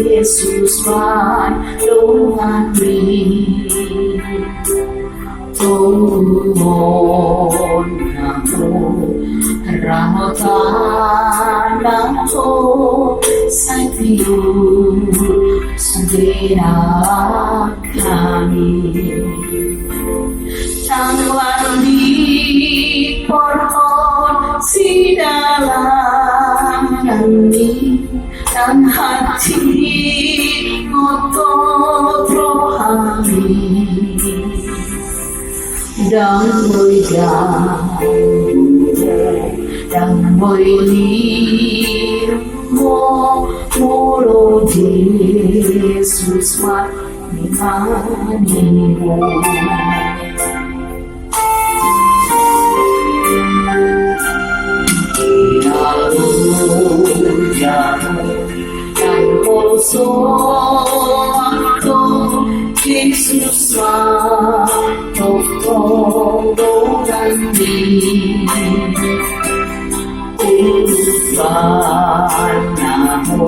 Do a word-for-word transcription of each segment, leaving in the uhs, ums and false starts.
Jesus mandongani. Tongtong hamu ramotan nang ho, sai tiur sude nang hami. Nang lang diporhon sidalananmi, nang hatimu tongtong hami. Ndang boi ganggu, ndang boi lilu ho, molo Jesus mandongani ho. Haleluya. Nang holsoan ho Jesus mandongani. Urusan na ho,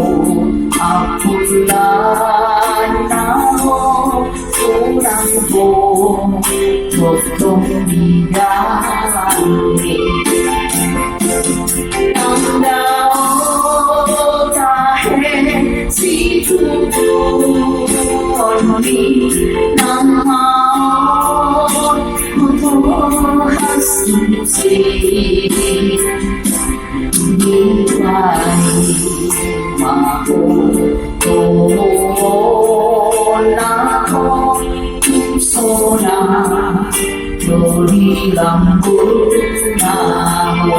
ampunan na ho, unang ho tongtong didalan. Nang dao tahe situtu, on ni nang maon mutu hasusi. Di pai mahu tona ho, sona doli lambuna ho.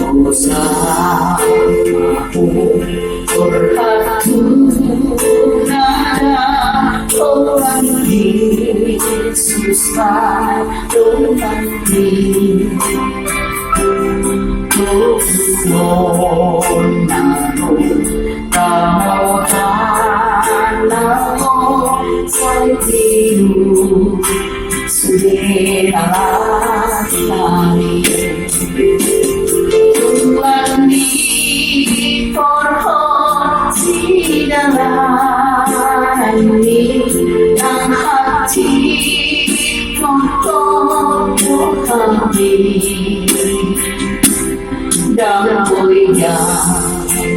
Dosa ahu, borhat tu nada, Tuhan Jesus mandongani. Tuhan na ho, ramotan na ho, sai tiur sude nang hami. Nang lang diporhon sidalananmi, nang hatimu tongtong hami. Ndang boi ganggu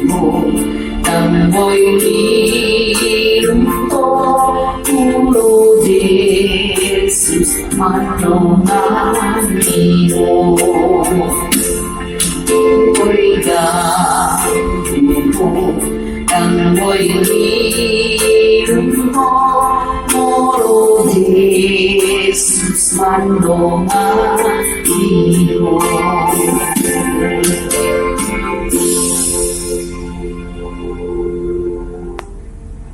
ho, ndang boi lilu ho, molo Jesus mandongani ho. Ndang boi ganggu ho, ndang boi lilu ho, molo Jesus mandongani ho.